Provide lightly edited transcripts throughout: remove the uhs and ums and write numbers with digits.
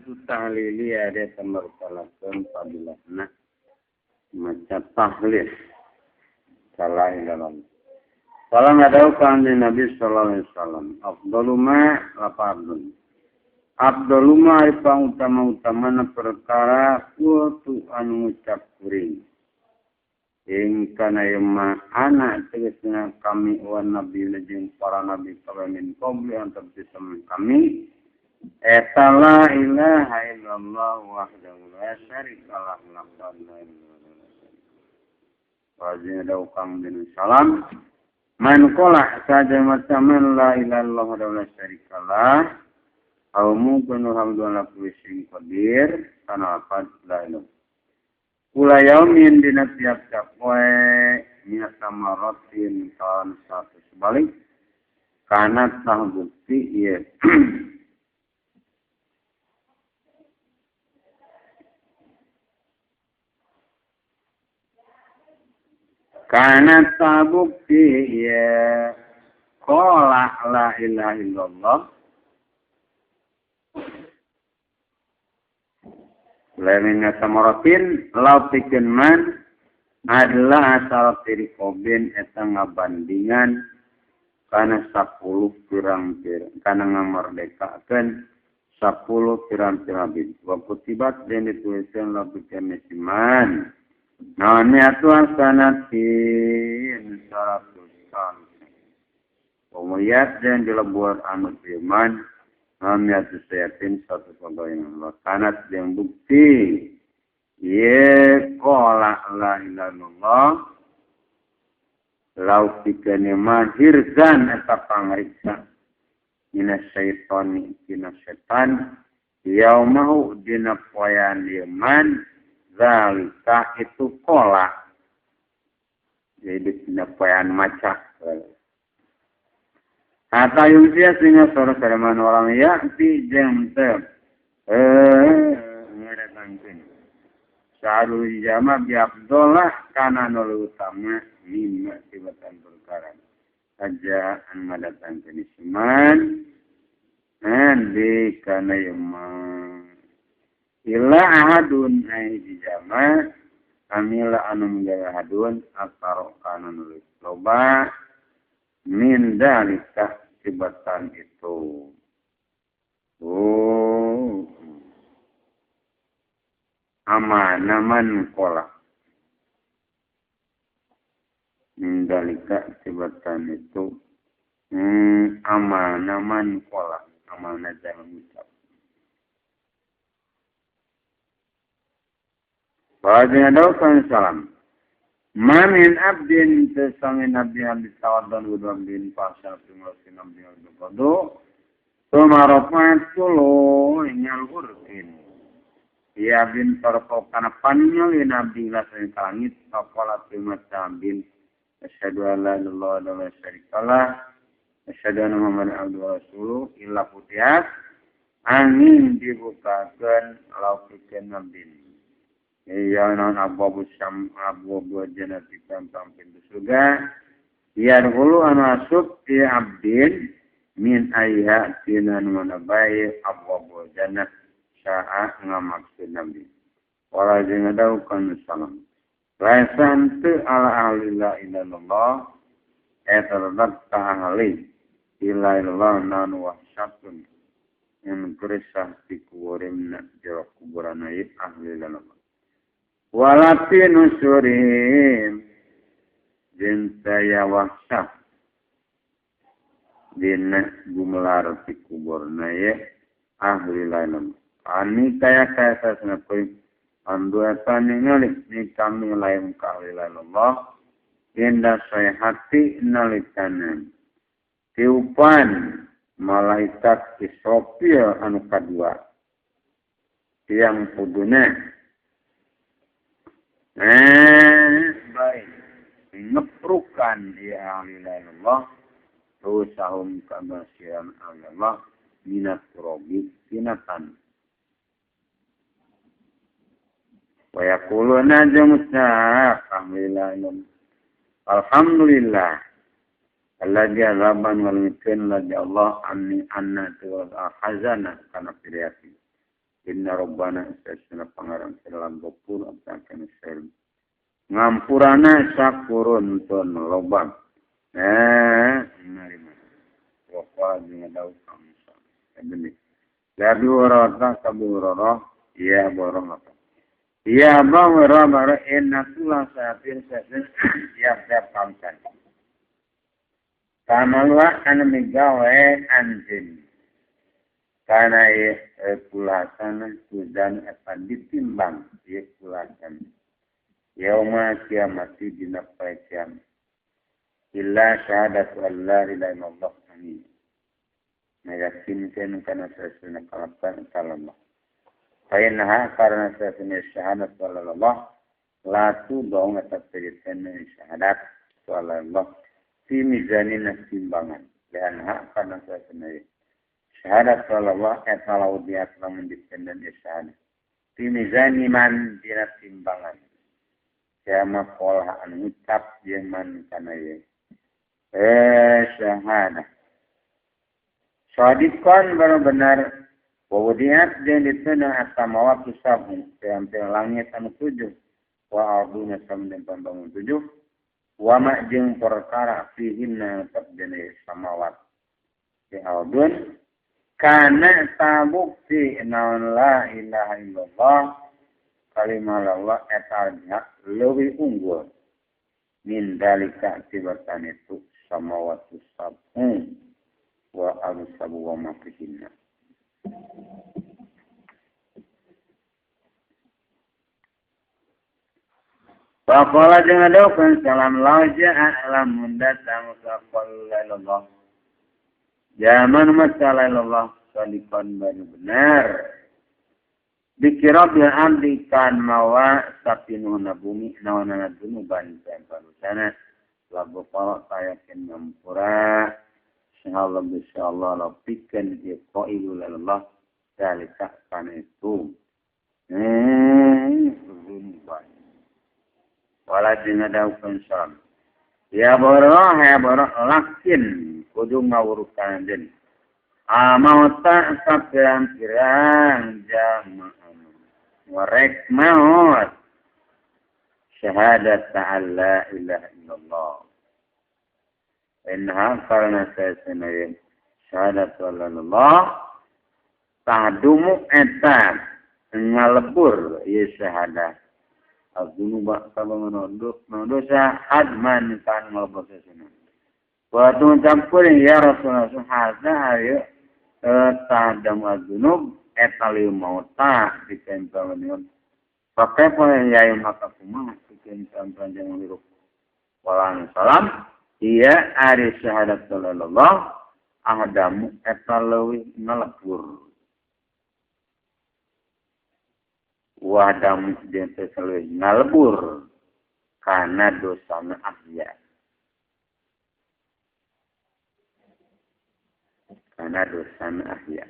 Tahlili ada temertalakeun fadilahna maca tahlil la ilaha illallah. Salam ada kanjeng Nabi sallallahu alaihi wasallam. Afdalu ma lafadun. Afdalu ma ari pangutama-utamana perkara kutu anu ngucap kuring. Ing kana ma ana tegasna kami wa nabi jeung para nabi kabeh min qabli antar kami eta la ilaha illallah wahdahu la syarika lah la ilaha illallah. Kang bin salam man qala saja macam la ilaha illallah wahdahu la syarika lah aw mungkin alhamdulillah kulli syai'in qadir kana lafaz la ilaha. Kula yaumin dina tiap-tiap poe mi'ata marratin kawan satu sebalik kana tah bukti ieu kana tah bukti ieu qala la ilaha illallah Lain samaratin lau pikeun man adalah asal tirikobin eta ngabandingan kana 10 pirang-pirang kana ngamerdekakeun 10 pirang-pirang bin wa kutibat den dituliskeun lau pikeun man naon mi'atu sanatin 100 tahun umuyat den dilebuat anu iman Mi'atu sayatin satu pegawai kanat yang bukti ye qala la ilaha illallah lau pikene mahirzan eta pangriksa mina syaitani tina setan yaumahu dina poean iman zalika itu qala jadi dina poean maca Hatta yumsiya sehingga sore saleman orang yakti jeung teu ngadatangkeun sa'alul jama bi Abdullah kana nu utama mimma tibatan perkara aja an ngadatangkeun isman an bi kana yuma illa ahadun ai di jama amila anu menggawe hadun ataro kana nu loba min dalika tibatan itu. Oh. Amanah man kola. Min dalika tibatan itu. Amanah man kola. Amanah jangan ucap. Wa salam. Ma min abdin tesangi nabi abdi tawaddan wudu abdin pasal primulasin abdi wudu tumarofat tulu inyal urkin ya bin tarfau kana pannyal ya nabi lasan langit faqala primata abdin asyhadu an la ilaha illallah wa la syarikalah asyhadu anna muhammadan abduhu wa rasuluh illa putihat angin dibukakeun laupikeun abdin ya non abwabu syam abwabu jannati tentang pintu surga yarhulu anu asup ti abdin min ayha tina nu manabai abwabu jannah syaa ngamaksud nabi wala jeung adaukan salam laisan tu ala ahli la ilallah eta tetep ka ahli ila illallah nan wahsyatun yang geresah di kuburimna jero kuburan ahli lallah walafi nusurim jeung saya wahsyah dina gumelar ti kuburna ye ahli lain ani kaya kaya sasna kuy andu eta ningali ni kami lain ka ahli lain Allah inda sayhati nalikana tiupan malaikat Israfil anu kadua tiang puduna baik ngeprukan ya ahli Allah rusahum kabasiran Allah minat robi binatan wa yaquluna jeung alhamdulillah alhamdulillah alladzi azaban wal mungkin ladzi Allah anni anna tu hazana kana piriati. Inna rabbana sesuna pangaran dalam gopur abdakan sel ngampurana sakurun ton loba narima wa qala jeung daud kamsa ebeni Nabi Hurairah Abu Hurairah ya borong apa ya Abu Hurairah inna kula safir safir ya siap kamsa tamalwa anu migawe anjing karena kulasan sudan akan ditimbang ye kulasan yauma kiamati dina poe kiamat illa syahadatu alla ilaha illallah amin ngayakinkeun kana sasuna kalapan Allah fa innaha karena sasuna syahadat Allah la tu dong eta teu syahadat Allah fi mizanin timbangan lianha karena sasuna syahadat Allah eta laudiat lamun dipenden syahadat fi mizani man dina timbangan jama pola anu ngucap jeung man kana ye syahadah sadiqan baru benar wawudiat jeung ditena as-samawati sab'u sampai langit anu tujuh wa arduna sampai pambangun tujuh wa ma jeung perkara fihinna tabdene samawat di ardun kana tabukti naon la ilaha illallah kalimah Allah eta leuwih unggul min dalika tibatan itu samawati sab'u wa arsabu wa ma fihinna. Faqala jeung adakan salam la jaa lamun datang saqal la zaman masalah Allah sadiqan baru benar dikira bil amri kan mawa sapinuhna bumi nawanana dunuban sana labu qara tayakin ngampura insyaallah insyaallah lapikan dia qailu Allah dalika kana itu dunuban wala dina daukun salam ya boroh lakin kudu ngawurukan den amauta sapirang-pirang jamaah warek maut syahadat alla ilaha illallah inna karena saya syahadat Allah tahdumu eta ngalebur ieu syahadah az-dzunuba sabangan dosa hadman kan ngalebur sesuna wa tun ya Rasulullah hadza ayo tahdamu az-dzunub eta lieu mauta ditempel pakai poe yai maka kumaha bikin sampean jeung hirup walan salam iya ari syahadat Allah ahdamu eta leuwih ngalebur wahdamu jeung teh leuwih ngalebur kana dosana ahya kana dosana ahya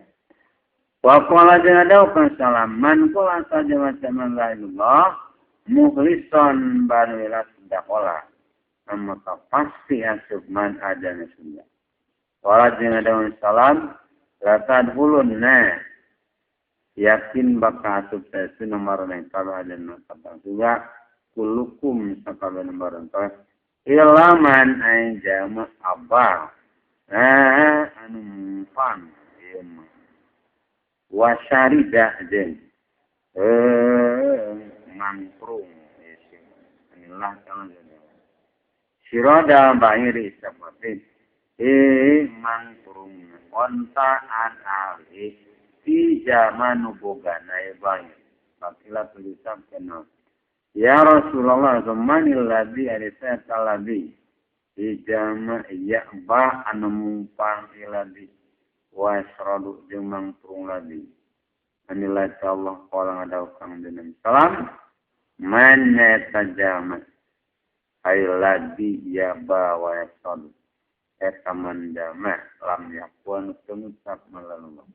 wa qala jeung adakan salaman qala saja macam la ilallah mukhlisan baru dakola maka pasti asup man adana sunnah wala jeung adakan salam la tadkhulunna yakin bakal asup teh nomor nang kalau adana sabang juga kulukum sakabeh nomor teh ilaman ain jama abah anu pan ieu mah wasarida jeung mangprung inilah kalau sirada bairi seperti mangprung onta an ali di zaman bogana bae bakila tulisan kena ya Rasulullah zamanil ladzi arisa talabi di jama ya ba anu mumpang iladi wa asradu jeung mangprung ladi anillah Allah qala ngadawuh denan salam man tajama ay ladi ya ba wa asradu eta man jama lam yakun tumucap malalu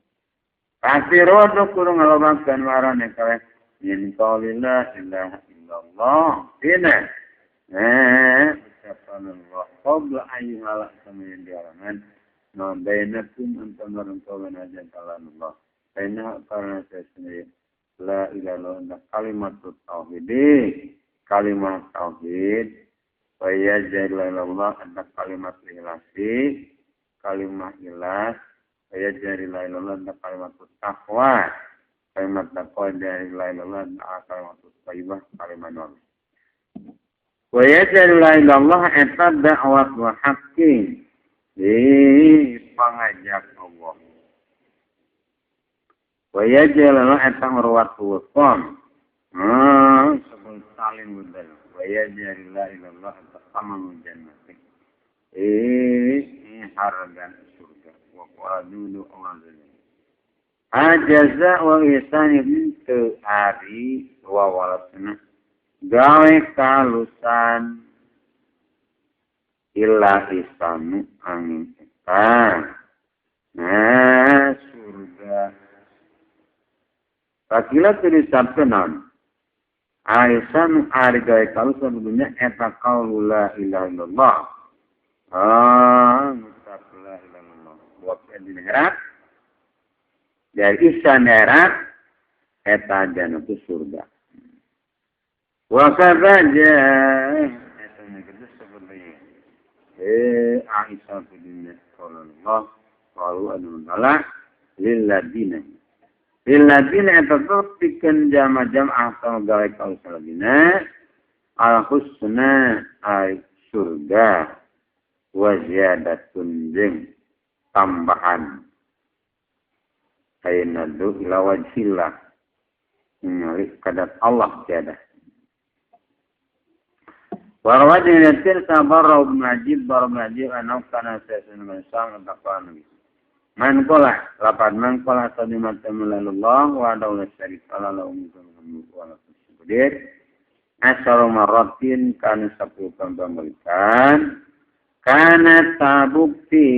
kafirun kudu ngalobakeun marane kawe min qauli la ilaha illallah dina ucapan Allah qabla ayyuhala samayan diarangan ma bainakum antamarun kawan ajan Allah. Karena karena saya sendiri la ilaha illallah kalimat tauhid kalimat tauhid wa ya la ilaha illallah kalimat ikhlasi kalimat ikhlas wa ya la ilaha illallah kalimat taqwa kalimat taqwa dari la ilaha illallah kalimat thayyibah kalimat nur wa ya la ilaha illallah eta dakwah wa haqqi di pangajak Allah wa yajalna eta ngurwat wuqam sebul saling budal wa yajalna ilallah eta taman jannah harga surga wa qadudu awazin ajaza wa ihsan teu ari wa walasna gawe kalusan illa ihsanu angin eta nah surga. Fakila tulisapkeun naon? Aisan ari gawe kalusan dunya eta qaulu la ilaha illallah. Ngucap la ilaha illallah. Wa di akhirat dari ihsan akhirat eta jannatu surga. Wa kadza eta kitu seperti Aisyah dunya qaulullah qalu anu la lil ladina lilladzina tetep pikeun jama-jamaah atau gawe kausaladina al husna ay surga wa ziyadatun jeung tambahan ayna du ila wajhillah ningali kadat Allah tiada warwajin yatir sabar ibn Ajib bar Ajib anau kana sayyidina man taqwa man qala lapan man qala sadimat Allah wa la syarika lahu mulku wa lahu qadir asyara marratin kana 10 pambalikan kana tabukti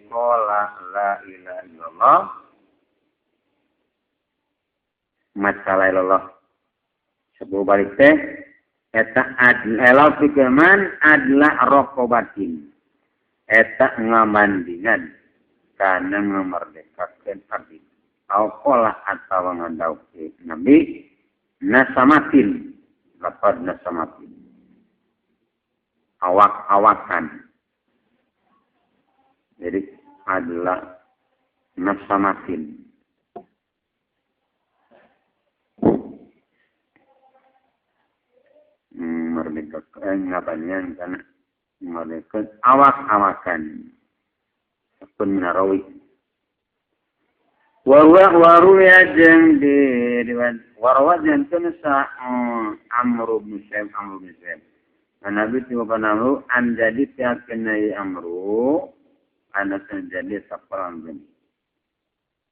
qala la ilaha illallah masalah ilallah 10 balik teh eta adla pikeman adla raqabatin eta ngamandingan kana ngamerdekakeun abdi au qala atawa ngandaukeun nabi nasamatin lapad nasamatin awak-awakan jadi adalah nasamatin merdekakeun ngabanyan kana merdekakeun awak-awakan pun narawi waruya jeung di warwa jeung sa Amru bin Sa'ib Nabi tiba panamu an jadi tiakeun Amru ana terjadi saparan bin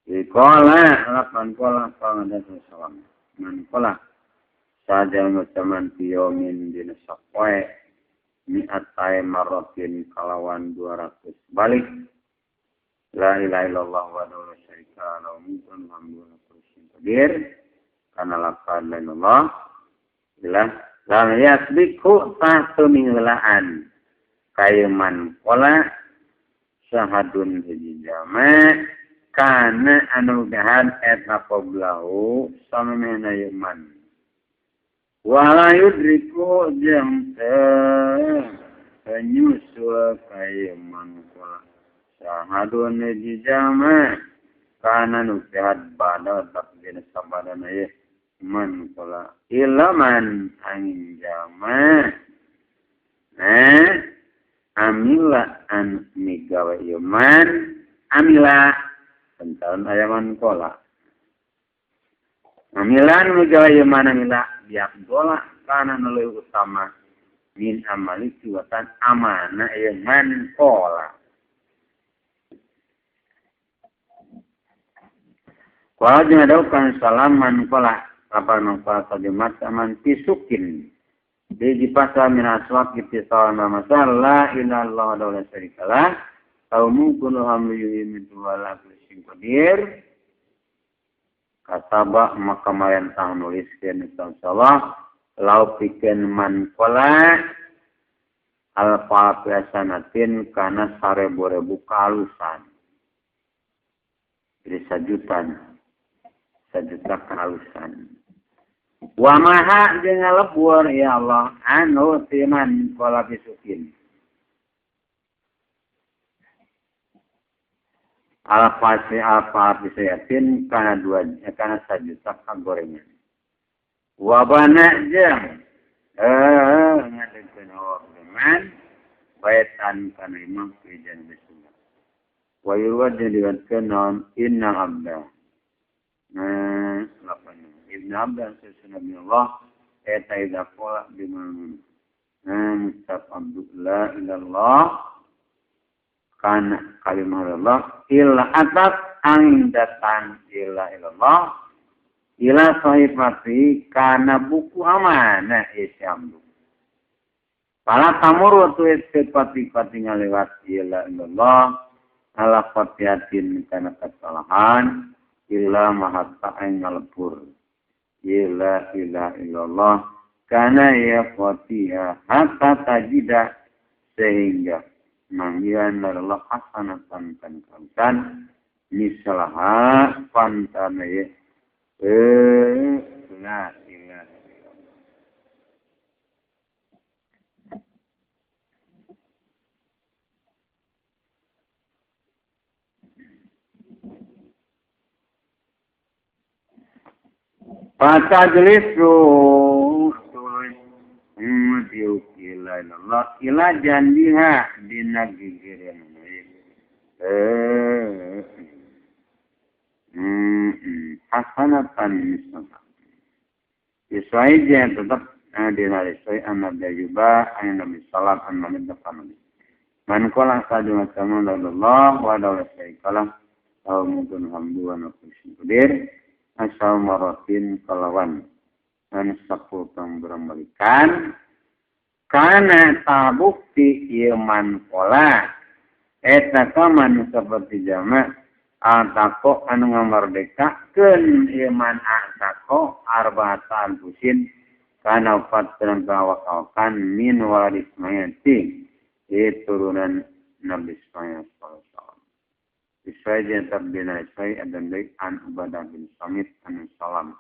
Iqala lapan qala qala salam man qala saja macaman piyomin dina sapoe mi'atai marratin kalawan 200 balik la ilaha illallah wa la syarika lahu mulku wa lahu qadir kana laqad la ilallah ilah lam yasbiqu ta'tu minglaan kayman qala syahadun hiji jama kana anu gahan eta qablahu samemehna yeman wala yudriku jeung teu nyusul kayman qala syahadun hiji jama kana nu sehat bada takdir sabadana ye man qala ilaman angin jama amila an migawe iman amila tentang ayaman kola amilan migawe iman amila biak dola kana nu utama min amali watan amana iman kola. Qala jeung adaukan salaman qala lapan qala sadimat aman pisukin di pasal min aswaq ittisal ma masal la ilaha illallah wa la syarikalah aw mungkunu hamlu yuhimitu wa la kulli qadir kataba maka marentah nuliskeun insyaallah lau pikeun man qala alfa hasanatin kana 1000 kalusan. Jadi sajuta kehalusan. Wa maha jeung ngalebur ya Allah anu timan qala bisukin. Alfasi alfa bisayatin kana dua kana sajuta kagorengan. Wa bana jeung ngadeukkeun awak dengan baitan kana imam pijan bisunna. Wa yurwa jeung diriwayatkeun naon inna abda. Nah, lapan Ibn Abbas Nabi Allah eta idza qala biman mustaf abdullah ilallah kana kalimah Allah illa atat ang datang ila ilallah ila sahifati kana buku amanah isyamdu pala tamuru tu sifati pati ngalewat ila ilallah ala fatihatin kana kesalahan illa mahatta ang ngalebur la ilaha illallah kana ya fatiha hatta tajida sehingga manggihan Allah hasanatan kan kan mislaha pantana ya la ilaha illallah. Fatajlisu tulis diuk ila ilallah ila janjiha dina gigireun hasanatan misalnya iswai je tetap dina iswai an Nabi Ayuba an Nabi salam an Nabi Nabi man qala saju macam Allah wa la syarika lah aw mungkin hamdu wa nafsu qadir asal maratin kalawan dan sapu kang berambalikan kana tabukti ieu man pola eta kaman seperti jama atako anu ngamerdekakeun ieu man atako arba'atan pusin kana opat dan awak-awakan min walad Ismail ti turunan Nabi Ismail sallallahu alaihi wasallam. Isai jeung tabdina isai dan deui an Ubadah bin Samit an salam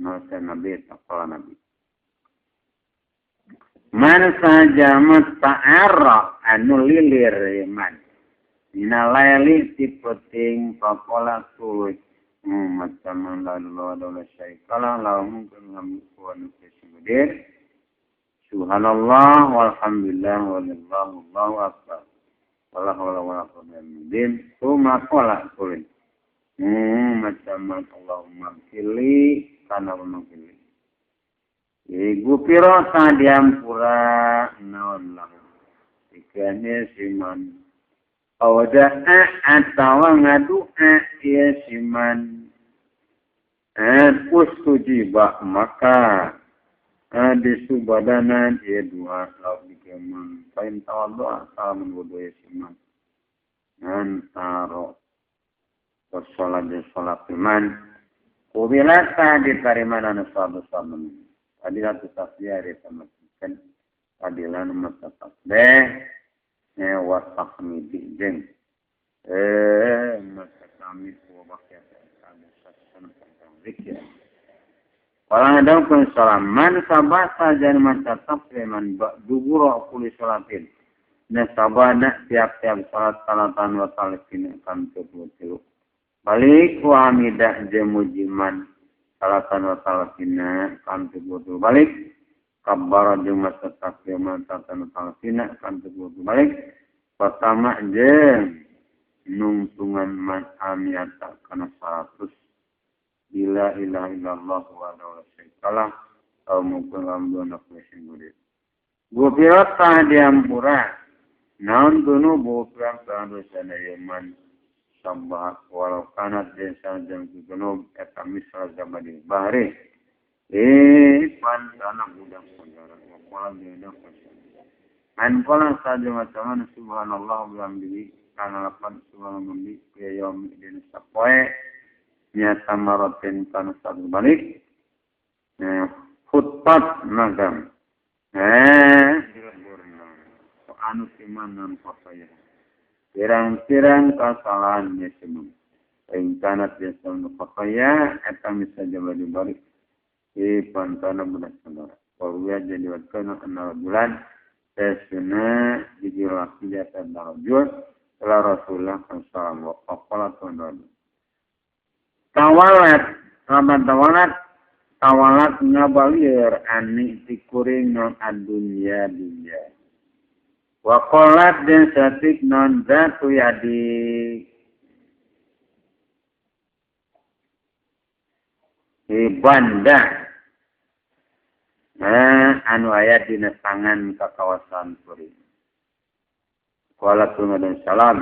nasa Nabi taqala Nabi man sajama ta'arra anu lilir iman dina laili ti penting papola tuluy macam la la syaikala la mungkin ngamku anu kudir subhanallah walhamdulillah walillahu allahu akbar wala hawla wala quwwata illa billah. Tsumma qala qul macam Allahumma fili kana mangfili igu piro ta diampura naon lahu ikane siman awda'a atawa ngadua ieu siman ustujiba maka disubadanan ieu dua lauk dikeman pain tawadhu salamun wudu ya siman antaro wassalat salat iman kubilata diterima anu sabu-sabu adilah tasbih ari samasikeun adilah nu tasbih wa tahmid jeung matakami wa baqiya zikir. Walang adapun salaman sabata jan matatap man dubura kulli salatin. Nasabana tiap-tiap salat salatan wa talqin kan 73. Balik wa hamidah jemujiman salatan wa talqin kan 73 balik. Kabbara jeung matatap man salatan wa talqin kan 73 balik. Pertama jeung nungtungan man amiyata kana 100. Bila ilaha illallah wa la syarikalah aw mungkin amdu nafsin gudir. Gufirata diampura naon dunubu pirang dosa yaman sabah walau kanat desa jeung dunub eta misal zabadil bahri. Pan kana gudang penjara wa qala an qala saja macam subhanallah wa bihamdihi kana lapan subhanallah ya yaum dina sapoe nyata marotin kana satu balik khutbat magam dileburna anu simanan kosaya pirang-pirang kesalahan semua. In kanat biasa fakaya eta bisa jabadi balik di pantana budak saudara. Wa jadi wakana anna bulan tasuna dijiraki jasa rajul telah Rasulullah sallallahu alaihi wasallam. Tawalat laman tawalat tawalat ngabalir ani tikuring non adunya dunya. Wa qalat dan satik non zatu yadi banda nah anu aya dina tangan ka kawasan kuring. Qala dan salam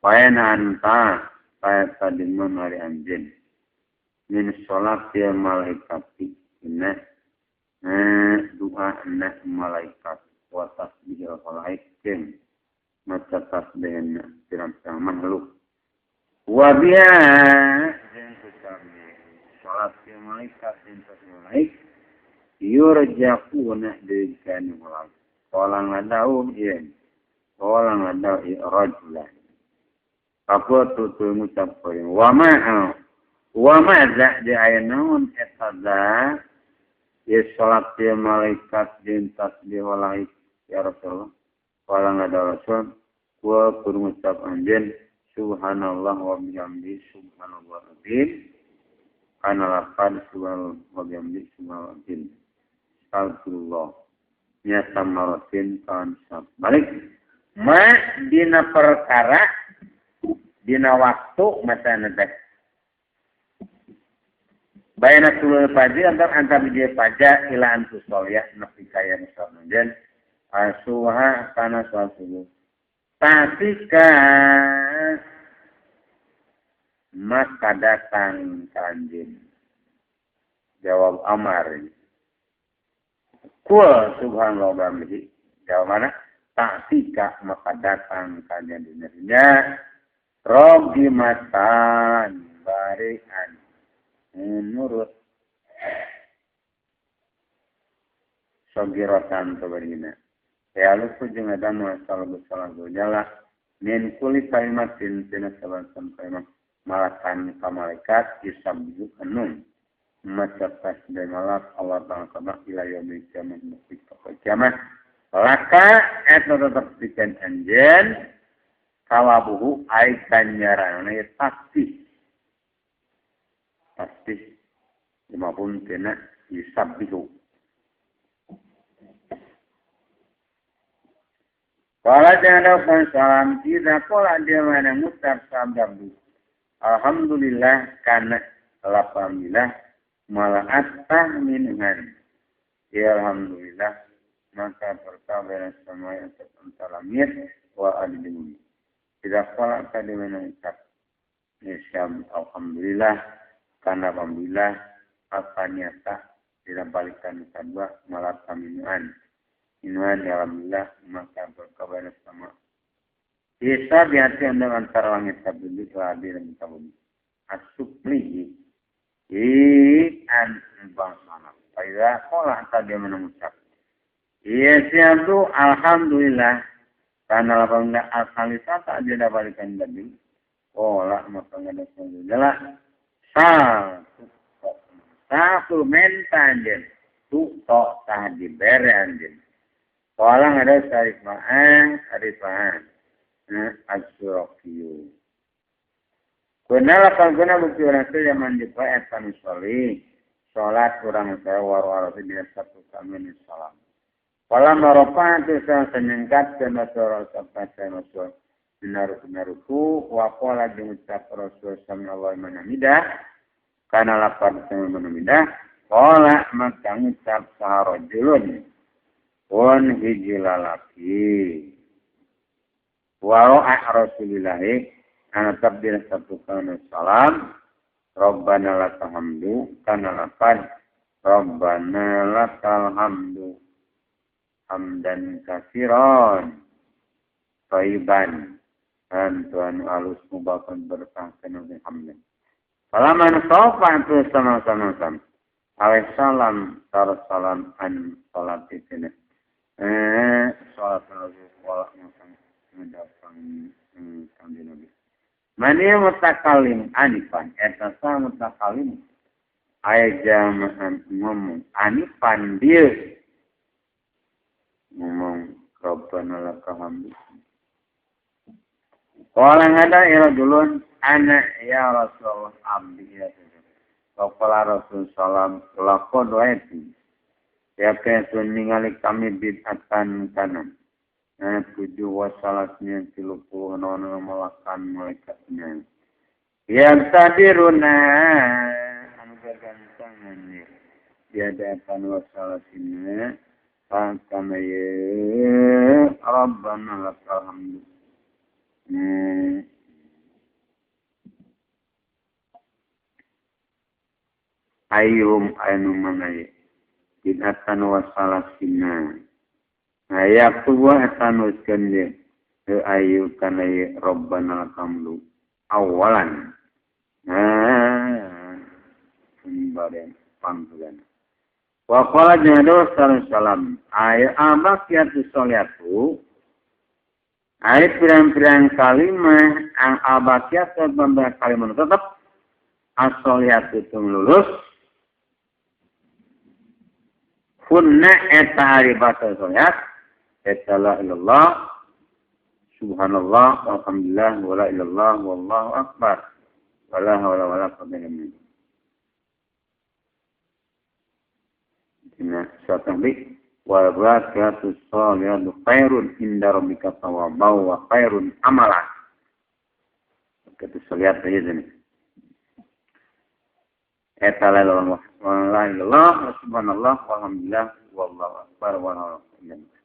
wa ana anta fa tadimman hari anjin min salat ya malaikati inna doa na malaikat wa tasbih malaikin maca tasbihna pirang-pirang makhluk wa biha jeung sami salat ya malaikat jeung malaikat yurjaquna dikani malaikat qala ngadau yen qala ngadau rajulan apa tutur ngucap kuring wa ma wa ma za di aya naon eta za ya salat ya malaikat jeung tasbih malaikat ya Rasulullah qala ngadau Rasul wa kuring ngucap anjeun subhanallah wa bihamdi subhanallah azim kana lafad subhanallah wa bihamdi subhanallah azim astagfirullah nyata maratin kan balik ma dina perkara dina waktu masa teh bayana tulul fajr antar biji fajar ila antu sholiyah nepi ka yen sajen asuha kana salat subuh tatika maka datang kanjeng jawab amar kul subhanallah bihamdihi jawab mana ta'tika maka datang kanjeng dunia rogimatan barian menurut sogirotan kabarina ya lupu jeung adamu asal salah gojala min kuli kalimatin tina saban kalimat malakan ka malaikat yusabbihu anum maca tasbih malak Allah ta'ala ila yaumil kiamah nepi ka kiamah laka eta tetep pikeun anjeun kawabuhu ai ganjaranna tasbih tasbih lima pun tina yusabbihu. Qala jana salam idza qala dia mana ngucap sabda alhamdulillah kana alhamdulillah malah attah minhan ya alhamdulillah maka perkawin semua yang terlamir wa adil idza qala tadi mana ngucap ya alhamdulillah karena alhamdulillah apa nyata tidak balikan kedua malah kaminuan inuan ya alhamdulillah maka berkabar sama bisa biasa anda antara langit tabuli wa dan tabuli asupli i an bangsa pada kolah tadi mengucap iya siapa alhamdulillah karena alhamdulillah alhamdulillah tak ada balikan tadi kolah maka ada alhamdulillah satu menta anjeun tu tok tah dibere anjeun Walang ada syarif ma'an arifan az-zuraqiyu Guna lakal guna bukti orang itu zaman dipaet panisoli sholat kurang saya waru-waru itu dia satu kami salam. Walang marofa itu saya senyengkat kena surah sampai saya masuk benar-benarku wakola diucap Rasul sallallahu alaihi wasallam karena lapar sallallahu alaihi wasallam qala maka ngucap saharajulun pun hiji lalaki waro'a Rasulillah ana tabdil satu kana salam Rabbana lakal hamdu kana laqad Rabbana lakal hamdu hamdan katsiran thayyiban antuan alus mubakan berkah kana hamdan falaman sofa itu sama-sama alaihi salam salam an salat itu salat wala mendatang kanjeng Nabi. Mani mutakalim anifan eta sa mutakalim aya jamaan ngomong anifan dieu ngomong Rabbana lakal hamdu. Qala ngada ya rajulun ana ya Rasulullah abdi ya. Qala Rasul salam laqad wa'ati. Ya kasun ningali kami bid'atan kana. Tujuh wasalatnya 30 nono melakan malaikatnya. Yang tadiruna anu gagantangan ya. Diadakan wasalatina kama ya Rabbana lakal hamdu. Ayyum anu mana bid'atan wasalasina. Aya kuwa tanuskeun ye ayu kana ye Rabbana lakal awalan. Nah, sembaren panggilan. Wa qala jadu salam ay abaqiyatu sholatu ay pirang-pirang kalimah ang abaqiyatu pambah kalimah tetep as-sholatu lulus kunna eta ari basa sholat eta la ilallah subhanallah walhamdulillah wala ilallah wallahu akbar wala haula wala quwwata illa billah. Dina suatu wal baqiyatu sholihatu khairun inda rabbika thawaban wa khairun amala. Kita lihat aja sini. Eta la ilallah wala ilallah subhanallah walhamdulillah wallahu akbar wala haula wala quwwata illa billah.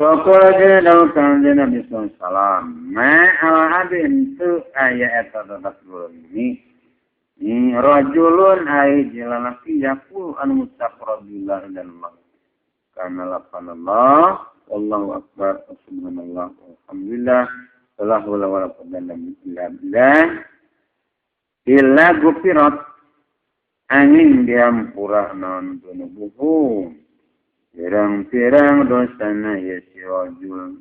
Faqala jalla ta'ala Nabi sallam ma ala abin tu aya eta tetap ini rajulun ay jalalaki yaqul an mustaqrabillah dan Allah kana lafanallah wallahu akbar subhanallah walhamdulillah wala haula wala quwwata illa billah illa gufirat angin diampura non dunubuhu pirang-pirang dosana ya si rajul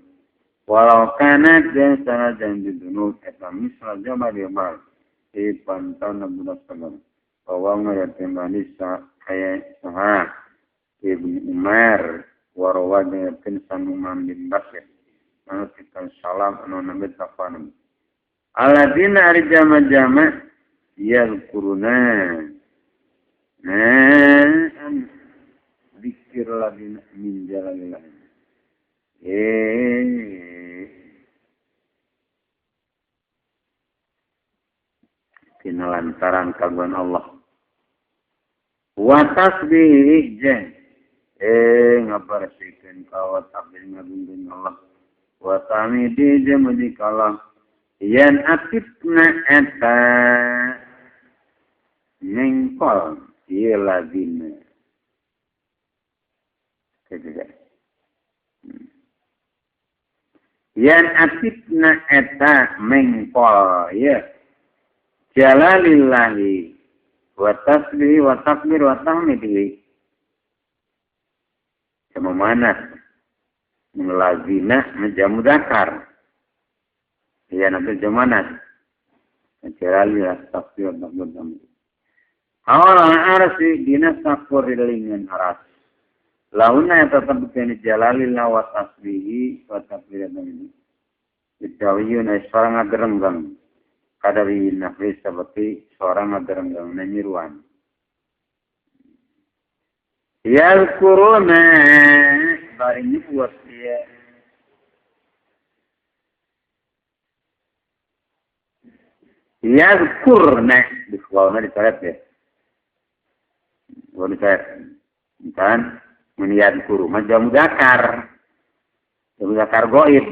walau kanat dan sanajan didunub eta misra jama dimal di pantan budak salam bahwa ngaratin manisa kaya saha Ibnu Umar warawa dengan Sanuman bin Basir anu kitan salam anu nabi taqwan aladina ari jama-jama yadhkuruna nah zikir ladina min jalalillah. Tina lantaran kagungan Allah. Wa tasbih jeung ngabarsikeun ka wa takbir ngagungkeun Allah. Wa tahmidi jeung muji ka Allah. Yen aktifna eta nengkol ieu ladina. Yan aktifna eta mengkol ya jalalillahi wa tasbih wa takbir wa tahmidi sama mana melazina menjamu dakar ya nanti jamanat jalalillahi takbir wa takbir tahmidi awal arsi dina sakur rilingan aras launa tetap bukani jalalillah wa tasbihi wa takbir ini. Dawiyun ay seorang ngagerenggang. Kadawi nafri seperti seorang ngagerenggang nanyiruan. Yalkuruna bari nyebut dia. Yalkurna di sekolahnya dicoret ya. Boleh dicoret. Kan? Meniat guru jamu dakar goib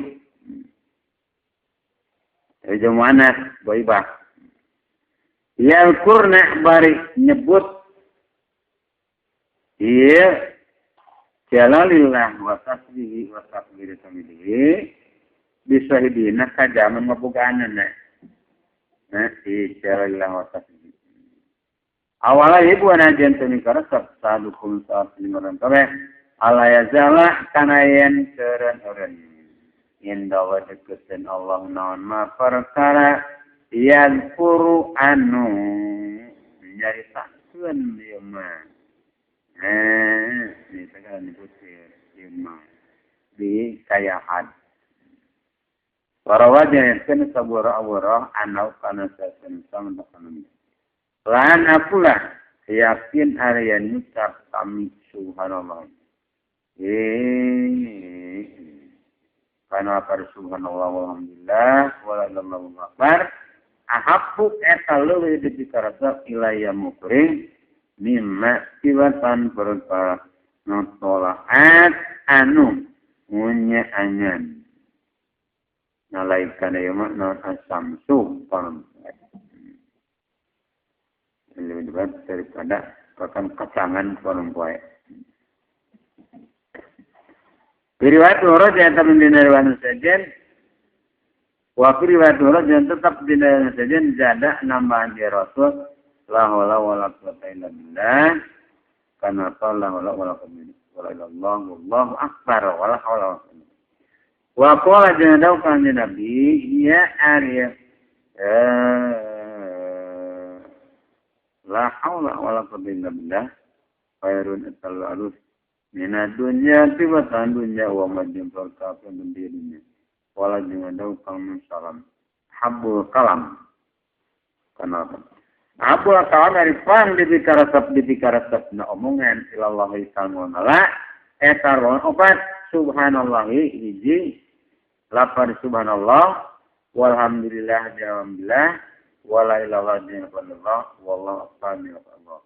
dari jamu anak goibah yalkurna bari nyebut iya jalalillah wa tasbihi wa takbir samidihi bisa hidina kajaman mabuganan nah jalalillah wa tasbihi awalnya ibu anak jantan karena sadukum saat lima dan tabe ala yazala kanayen seren oren Inda wa deketin Allah naon ma perkara yadkuru anu nyaritakeun ieu mah. Ini segala dibutir ieu mah di kayahan. Warawajah kan sabura-awara anau kana sasen sama kana. Lan akulah yakin area nyucap kami subhanallah. Karena pada subhanallah walhamdulillah wala ilaha illallah akbar ahabbu eta leuwih dipikarasa ilaya mukrim mimma tiwatan perkara notolaat anu ngunya anyan nalaikan ieu mah non asamsu pang lebih berat daripada bahkan kacangan paling poe. Riwayat urut yang tetap dina riwayat sajen wa riwayat urut yang tetap dina sajen jada nambahan di Rasul la haula wala quwata illa billah kana la haula wala quwata illa billah wallahu akbar wala haula wala quwata. Wa qala jana kan Nabi ya arya la haula wala quwata illa billah khairun alus mina dunya tibatan dunya wa majin perkafin dunya wala jeung ada kang salam habul kalam kenapa habul kalam dari pang dipikarasep na omongan ilallahi ta'ala eta opat subhanallahi hiji lapar subhanallah walhamdulillah alhamdulillah wala ilaha illallah wallahu akbar Allah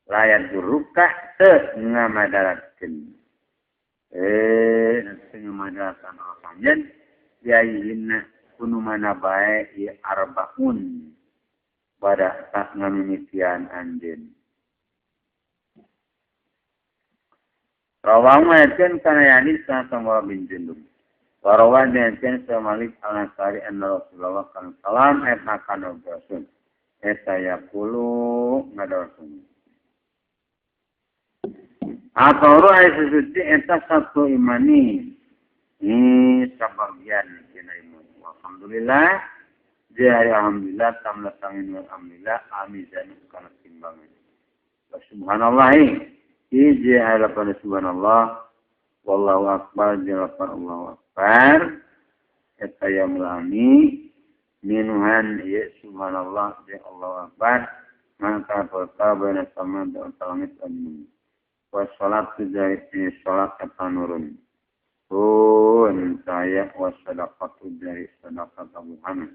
layan duruka teu ngamadarakeun teu ngamadarakeun apanjeun biayina kuno mana bae ieu arbaun pada tak ngamimitian anjeun rawahu ayatkeun kana hadis sama bin Jundub warawan ayatkeun sa Malik al-Ansari anna Rasulullah kan salam eta kana rasul eta yaqulu ngadarsun atau roh sesuci eta satu imani ini sebagian dina iman. Alhamdulillah jari alhamdulillah tamla tangin alhamdulillah amizan kana timbangan. Subhanallah hiji halapan subhanallah wallahu akbar jalapan Allahu akbar eta yamlani minuhan ya subhanallah ya Allahu akbar maka perkara sama dan langit dan wa salat jari salat eta nurun pun saya wa sadaqatu jari sadaqat Muhammad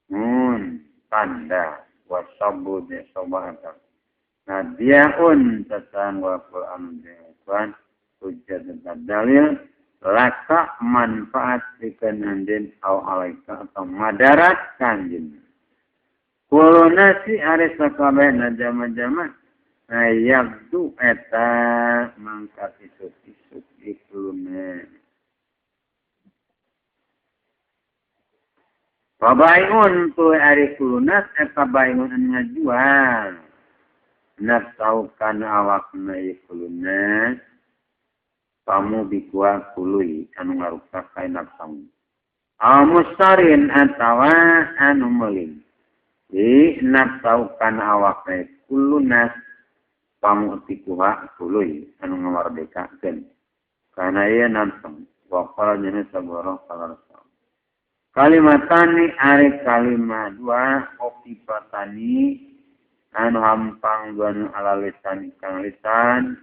nun tanda wa sabu de sabata nadiaun tatan wa Qur'an de hujjat dan dalil laka manfaat pikeun anjeun au alaika atau madarat ka anjeun kuluna si ari sakabehna jama-jama ayabdu eta mangkat isuk-isuk ikuluna pabaiun tu ari kulunas eta baiun ngajual nafsau kana awakna ikuluna pamu bikua kului anu ngarusak ka nafsu amustarin atawa anu meuli di nafsau kana awakna kulunas pamutikuha tuluy anu ngamardekakeun kana ieu nafsu wa qala jana sabara salarsa kalimatani ari kalimah dua opifatani anu hampang dua nu ala lisan kang lisan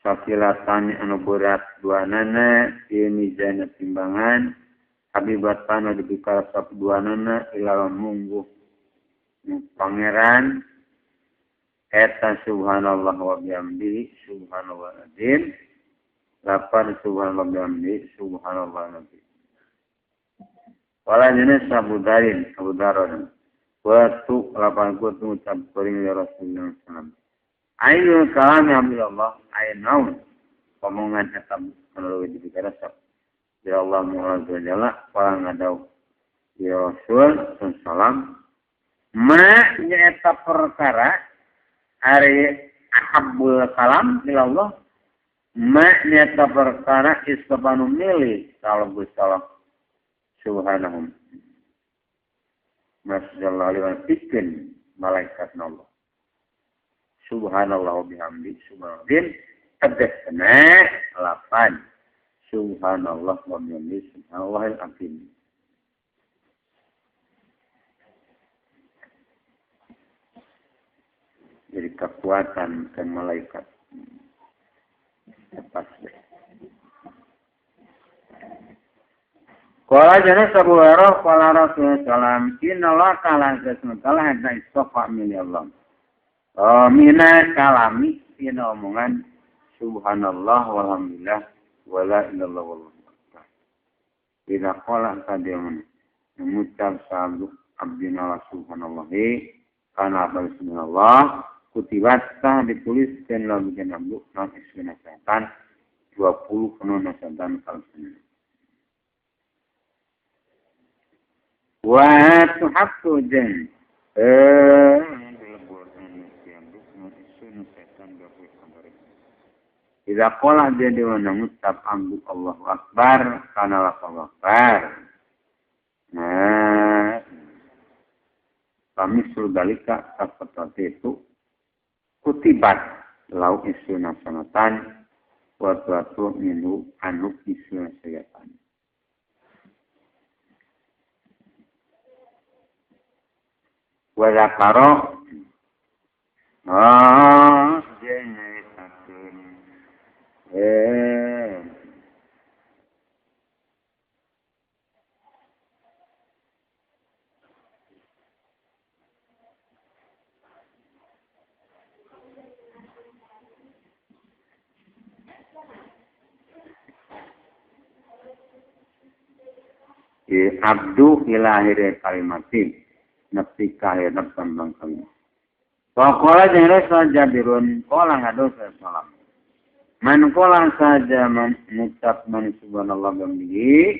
sakilatani anu berat dua nana ieu mizana timbangan habibatan anu dipikarasap dua nana ilal mungguh pangeran eta subhanallah wa bihamdihi subhanallah azim lapan subhanallah bihamdihi subhanallah azim wala jenis Abu Darin Abu Darin wa tu lapan kutu ucap kuring ya Rasulullah sallam ayu kalam abdullah ayu naun omongan eta anu leuwih dipikarasep ya Allah azza wa jalla wala ngadau ya Rasul sallam ma nyaeta perkara ari ahabbul kalam ilallah Ma nyata perkara istafanu milih kalau Gusti Allah subhanahu masallahu alaihi wa pikeun malaikat Allah subhanallah wa bihamdi subhanallah tegasna 8 subhanallah wa bihamdi subhanallahil azim. Jadi kekuatan ke malaikat lepas deh. Qala jana Abu Hurairah qala Rasulullah sallam inna Allah ta'ala ta'ala hadza istafa min Allah. Mina kalami dina omongan subhanallah walhamdulillah wala ilallah wallahu akbar. Idza qala tadi mengucap sahabat abdina subhanallahi kana subhanallah kutibat tah dituliskeun lagu abdu non ismina setan 20 penuh setan kalsuna. Wa tuhabtu jen idza qala dia mengucap abdu Allahu akbar kana Allahu akbar. Nah, pamisul dalika seperti itu kutibat lau isuna sanatan wa tuatu minu anu isuna sayatan. Wa zakaro abdu ila akhir kalimatin nafsi kahir nafsan bang kalimat. Faqala jahra Jabirun qala ngadu salam. Man qala saja mengucap man subhanallah bihamdihi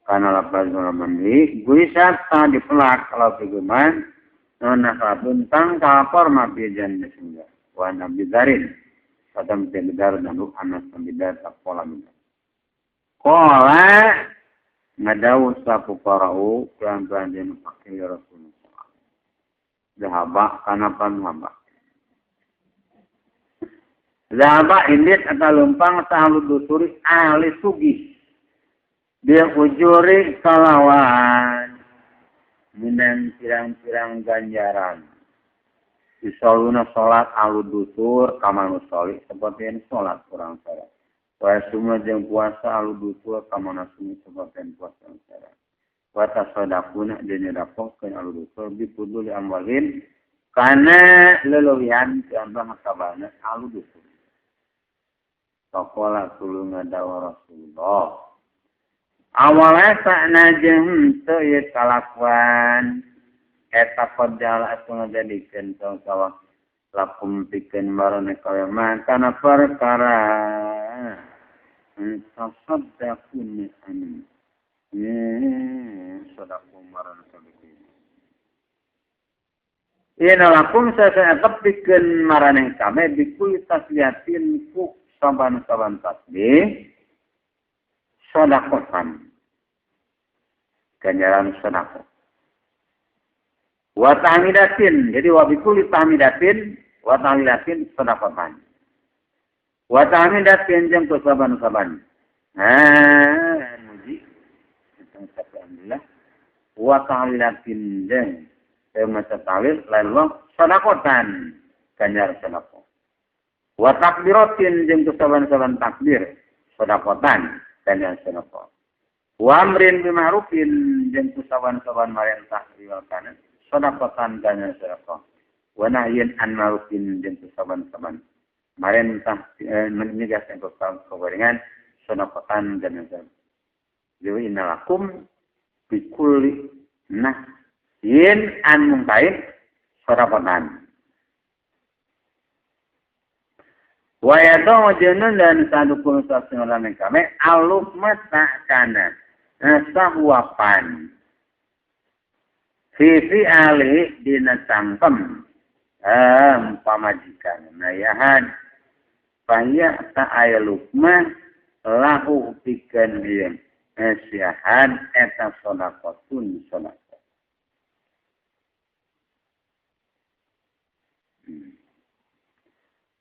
kana lafaz bihamdihi guisata dipelak kalau figuman nona kalapun tang kalapor mapi jannah surga wa nabi darin sadam bidar dan anas bidar taqala min. Qala ngadawu sapu parau pelan-pelan dia memakai ya Rasulullah. Zahaba kanapa haba. Zahaba indit atau lumpang sahalu dusuri ahli sugih. Dia ujuri kalawan minang pirang-pirang ganjaran. Disoluna sholat ahlu dusur kamanu soli seperti ini sholat kurang sholat. Wa semua jeung puasa alu dutur kamana sumi sebagian puasa antara. Wa tasadaquna jeung nyedakohkeun alu dutur bi fuduli amwalin kana leulewihan kiambang sabana alu dutur. Faqala tulung ngadawa Rasulullah. Awalnya sakna jeung teu ieu kalakuan eta qadal atuh ngajadikeun tong sawah lakum pikeun marane kawe kana perkara tasaddaqun an sadaqu marane kawe yen lakum sasa pikeun marane kawe bikul tasliatin ku saban-saban tasbih sedekah ganjaran sedekah wa tahmidatin jadi wa bikuli tahmidatin wa tahmidatin sedekatan wa tahmidatin jeung saban-saban muji alhamdulillah wa tahmidatin jeung maca tahlil lain sedekatan ganjar sedekah wa takbiratin jeung saban-saban takbir sedekatan ganjar sedekah wa amrin bima'rufin jeung saban-saban marentah riwal kana sedekatan ganjar sedekah wa nahyin an ma'rufin jeung saban-saban marentah menyegah kegorengan sedekatan ganjar sedekah. Jadi innalakum bikulli nahyin an mungkain sedekatan. Wa yadau jenun dan sadukun sasingolan kame aluf mata kana sahuapan fifi ali dina cangkem pamajikan nayahan Fahya ta'aya lukmah lahu pikeun ieu syahad eta sedekahun sedekah.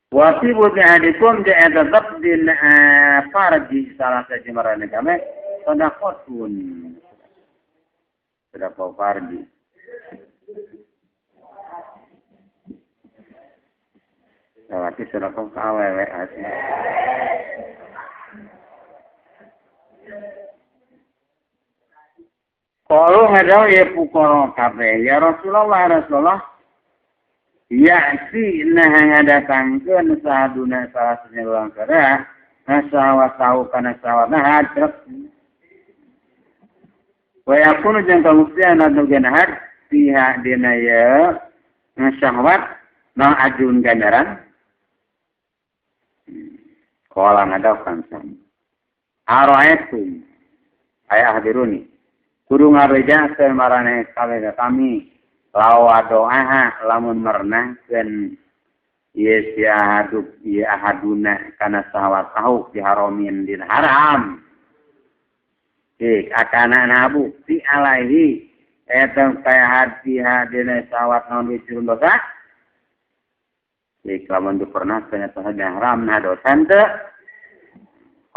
Wa fi buti ahadikum ja'ata tetep dina farji salah sahiji marane kame sedekahun sedekah farji. Salaki sedekah ka awewe atuh. Qalu hadaw ya fuqara kabeh ya Rasulullah Rasulullah ya si nah ngadatangkeun sahaduna salah sahiji urang kada nasawat tahu kana sawat nah hadrat wa yakunu jeung kabuktian anu had fiha dina ye syahwat nang ajun ganjaran qala ngadakan ara'aytum ay ahdiruni kudu ngabejakeun maraneh kabeh ka kami lawa doaha lamun merenahkeun ieu si ahadu ieu ahaduna kana sahwat tahu diharomin din haram ik akana nabu ti alaihi eta kaya hati hadina sahwat naon dicurun dosa ik lamun dipernahkeun eta haram nah dosa teu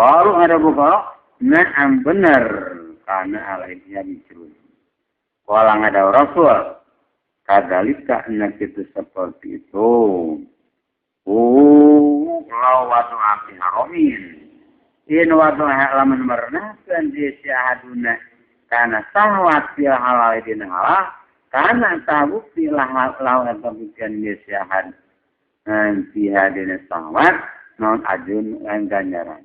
qalu ada buka na'am bener karena alaihi dicurun qala ngadaw rasul kadalika enak itu seperti itu. Oh, lawatu api haromin. In watu lamun merenahkeun di syahaduna kana sahwat fil halal dina halal, kana tabukti lah lawan tabuktian di syahad. Nanti hadina sahwat naon ajun lain ganjaran.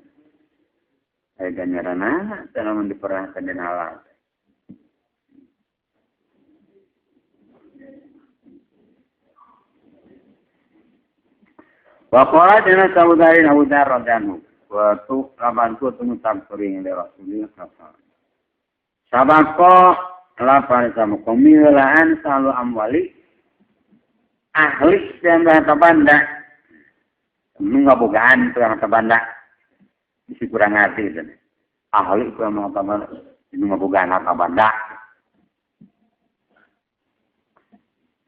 Ai ganjaran lamun diperahkeun dina halal. Wa qala dina saudarin Abu Dzar radhiyallahu wa tu laban ku tumutab kuring li Rasulillah sallallahu alaihi wasallam. Sabaqo lapan sama komilaan salu amwali ahli yang harta banda. Nu ngabogaan tukang harta banda. Isi kurang ngerti itu. Ahli tukang harta banda, nu ngabogaan harta banda.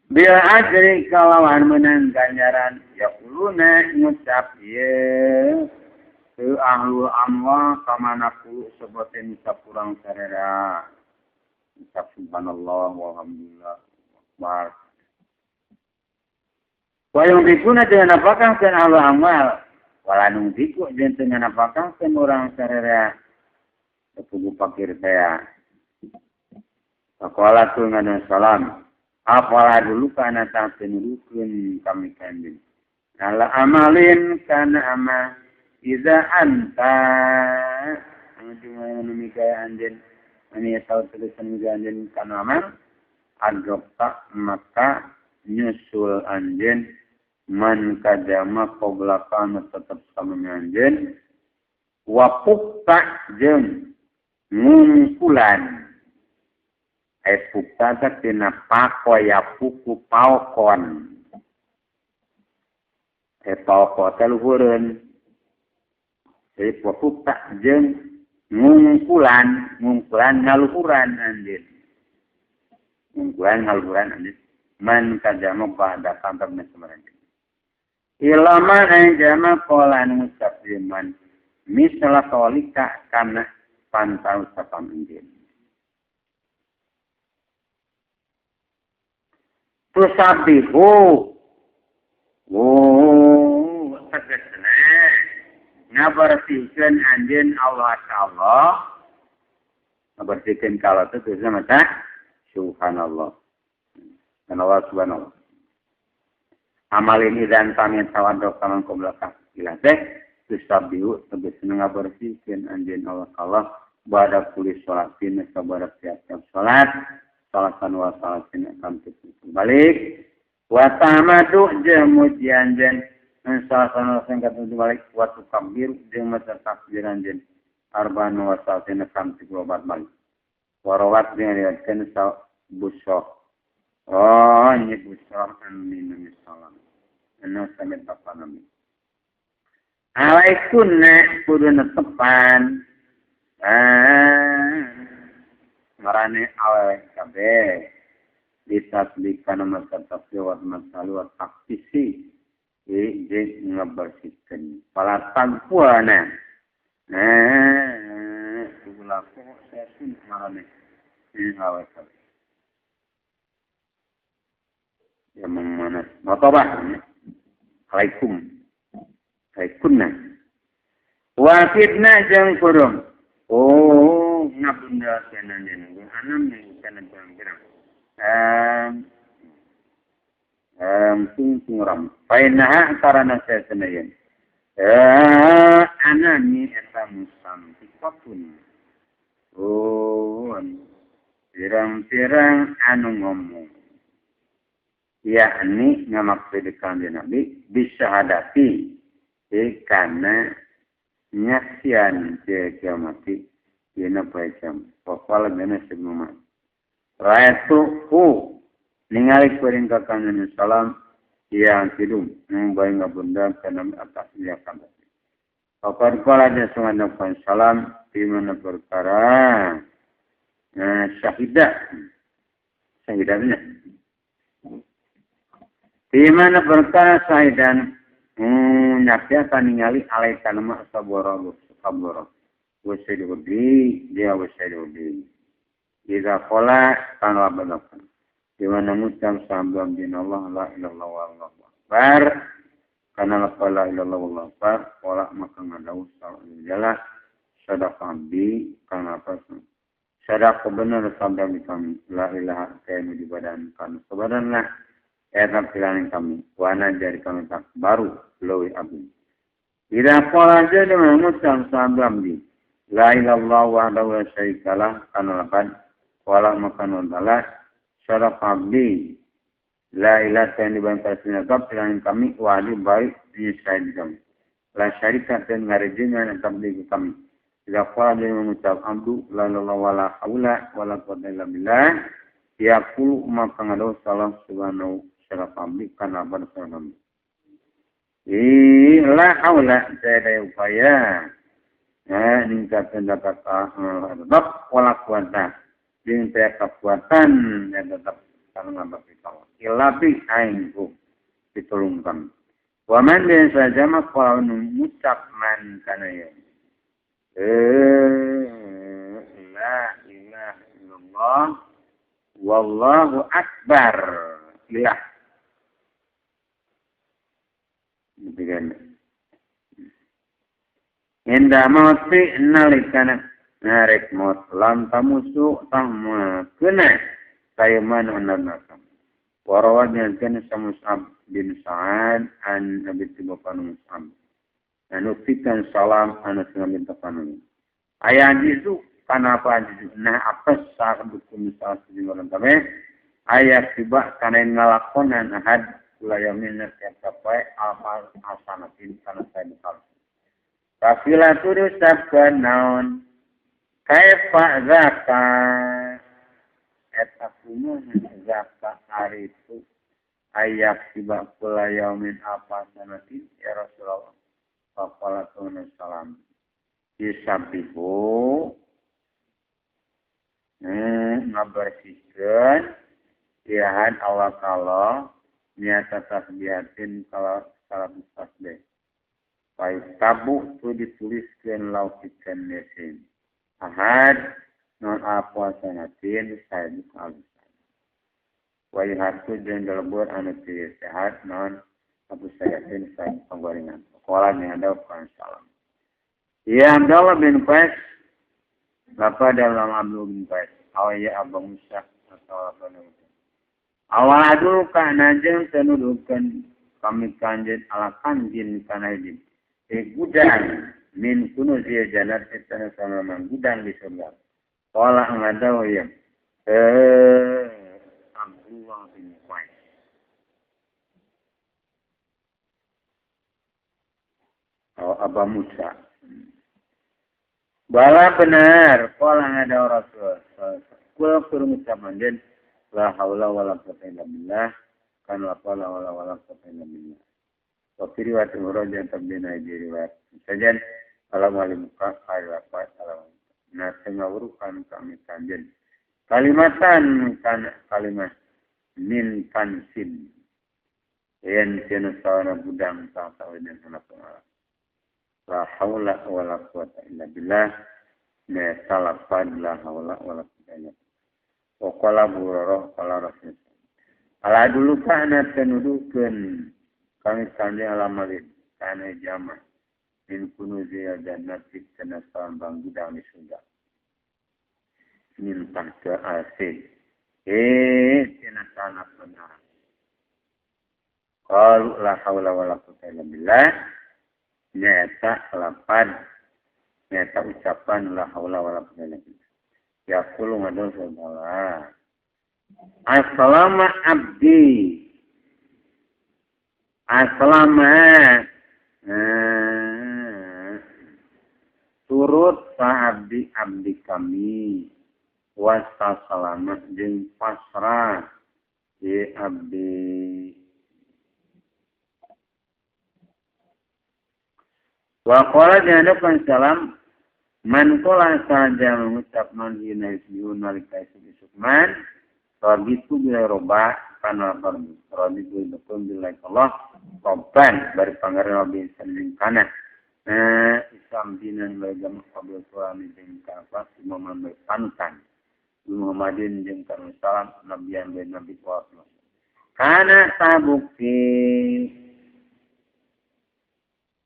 Bil ajri kalawan menang ganjaran yaquluna ngucap ye tu ahlul amwal kamana ku seperti ngucap kurang sarera ngucap subhanallah walhamdulillah akbar wa yunfikuna jeung napakah kan ahlul amwal wala nunfiku jeung teu napakah kan urang sarera pugu fakir saya faqala tu ngana salam apalah dulu karena tak penurukan kami kandung. Ala amalin karena ama iza anta anjing anjin ani tahu tulisan anjin karena amal adrokta maka nyusul anjin man kadama qoblaka tetap sama anjin wapukta jeung ngungkulan ai pukta teh tina pakoya puku paokon. Ai paoko teh luhureun. Jadi pukta jeung ngungkulan, ngungkulan ngaluhuran anjeun. Ngungkulan ngaluhuran anjeun. Man kadama ba'da kantabna samaran. Ilama an jama qala ngucap man misla qaulika kana pantau sapam anjeun. Tusabihu oh tegasna ngabersihkeun anjeun Allah Allah ngabersihkeun kalau teh tegasna maca subhanallah dan Allah subhanallah amalin idzan pamit tawaduk kaman qoblaka ila teh tusabihu tegasna ngabersihkeun anjeun Allah Allah ba'da kulli sholatin sabada tiap-tiap salat salasan wa salasin akan balik wa ta'madu jeung mujian jeung salasan wa salasin katujuh balik wa tukabbir jeung maca takbiran jeung arba'an wa salasin akan obat balik wa rawat jeung riwayatkeun busroh oh ini busroh an min salam anu samit bapa nabi Alaikunna kudu netepan marane awewe kabeh ditasbihkan masa tasbih wa masalu wa taktisi jeung ngabersihkeun pala tagpuana laku sesun marane awewe kabeh ya mana matobah alaikum alaikunna wa fitna jeung kurung oh ngabunda kana yen anam ning kana pirang sing ram painaha karana sesena yen anami eta musamtikatun oh pirang-pirang anu ngomong yakni ngamaksud kanjeng Nabi bisyahadati karena nyaksian kiamati dina poe kiamat faqala dana sebelum ra'aytu hu ningali kuring ka kanjeng salam yang kidung bae ngabunda kana atas dia kanjeng faqad qala dia salam di mana perkara syahidah syahidahnya di mana perkara syahidan nyaksian ningali alaika nama sabara sabara wasyadudi dia wasyadudi idza qala kana badakan di mana ngucap sabda bin Allah la ilaha illallah akbar kana la ilaha illallah akbar wala maka ngadau salah sadaqa bi kana apa sadaqa benar sabda kami la ilaha kaya di badan kan sebadanlah eta pilihan kami wana jari kami tak baru lewi agung idza qala jadi mengucap sabda bi la ilaha wahdahu la syarikalah kana lapan wala makan wala sadaqa bi la ilaha yang dibantai sinatap pilihan kami wali baik di kami la syarika dan ngarejengan tabligh kami idza qala jadi mengucap abdu la ilaha wala haula wala quwwata illa billah yaqulu maka ngadaw salam subhanahu secara publik karena bersama la haula tiada upaya ningkatkan dapat tetap wala kuwata jeung teu kekuatan ya tetap karena berpikir illa bi ainku ditulung kami wa man saja mah qala ngucap man kana ya la ilaha illallah wallahu akbar lillah demikian. Indah mati nalikana narek maut lam tamusu tahma kena kayman anarnakam. Warawatnya kan Mus'ab bin Sa'ad an Abi Tibafanu Mus'ab. Anufikan salam anu bin Tafanu. Ayat jizu kanapa jizu nah apa sa'adukum salah sejumlah kami ayat tiba kana ngalakonan ahad kula yamin tiap poe alfal hasanatin kana saya bekal. Kafila turisabkan naon kaifa zaka eta kumaha zaka hari itu ayak tiba kula yaumin apa sanatin ya Rasulullah faqala salam disabihu ngabersihkeun iahan Allah Ta'ala nyata tasbihatin kalau salah tasbih baik tabu tu dituliskan laukikan yasin ahad non apa sanatin saya buka wa yuhatu jeung dilebur anu teu sehat non abu sayatin saya panggorengan sekolah yang ada salam ya Abdullah bin Qais bapa dalam Abdul bin Qais awaya Abu Musa atau apa namanya awal adul kana jeung tenuduhkeun kami kanjeng ala kanjin kana hiji gudang min kunuzi jannat etana sama gudang di surga qala ngadaw ya Abdullah bin Qais atau Abu Musa bala benar qala ngadaw Rasul kul kurung ucapan den la haula wala quwwata illa billah kan la haula wala quwwata illa billah. Wa fi riwayat Muraja tabdina di riwayat sajan alam alimuka ayat alam na tengawurukan kami kanjen kalimatan kana kalimat min kansin yen tina sawana budang sawana dan pengalah la haula wala quwata illa billah ne salafan la haula wala quwata illa billah wa qala burara qala rasul ala dulu kana tenudukeun kami kanjeng alamalin kana jama min kunuzi jannati kana sawan bang gudang di surga min tahta asin tina tanah benar qalu la haula wala quwata illa billah nyaeta lapan nyaeta ucapan la haula wala quwata illa billah yaqulu ngadon saudara aslama abdi aslama turut sa abdi abdi kami wasta salama jeung pasrah ye abdi wa qala janakan salam man qala saja mengucap man hina yusbihun nalika isuk man raditu bila robah kana fardu raditu bikum billahi Allah robban bari pangeran rabbi sanding kana Islam dinan bagama qabil suami jeung ka Muhammad panutan Muhammadin jeung kana salam nabiyan bin nabi wa kana tabukti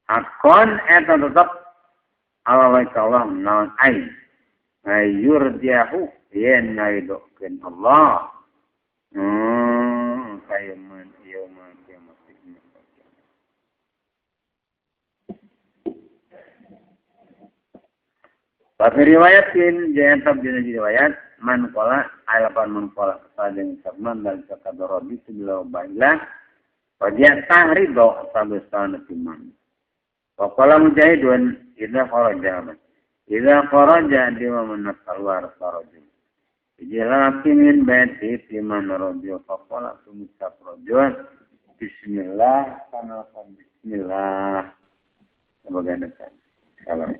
akon eta tetep ala Allah naon ai ayurdiahu yen ngaidokeun Allah kayeman ieu mah kiamat. Tapi riwayatin jangan dina riwayat man qala alapan man qala sajeng sabman dan sakadoro itu bila baila wa dia tahrido sabestana timan. Wa qala mujahidun idza kharaja dia man keluar sarajul ijlaki min baiti timan rajul faqala tumusab rajul bismillah kana bismillah sebagai salam.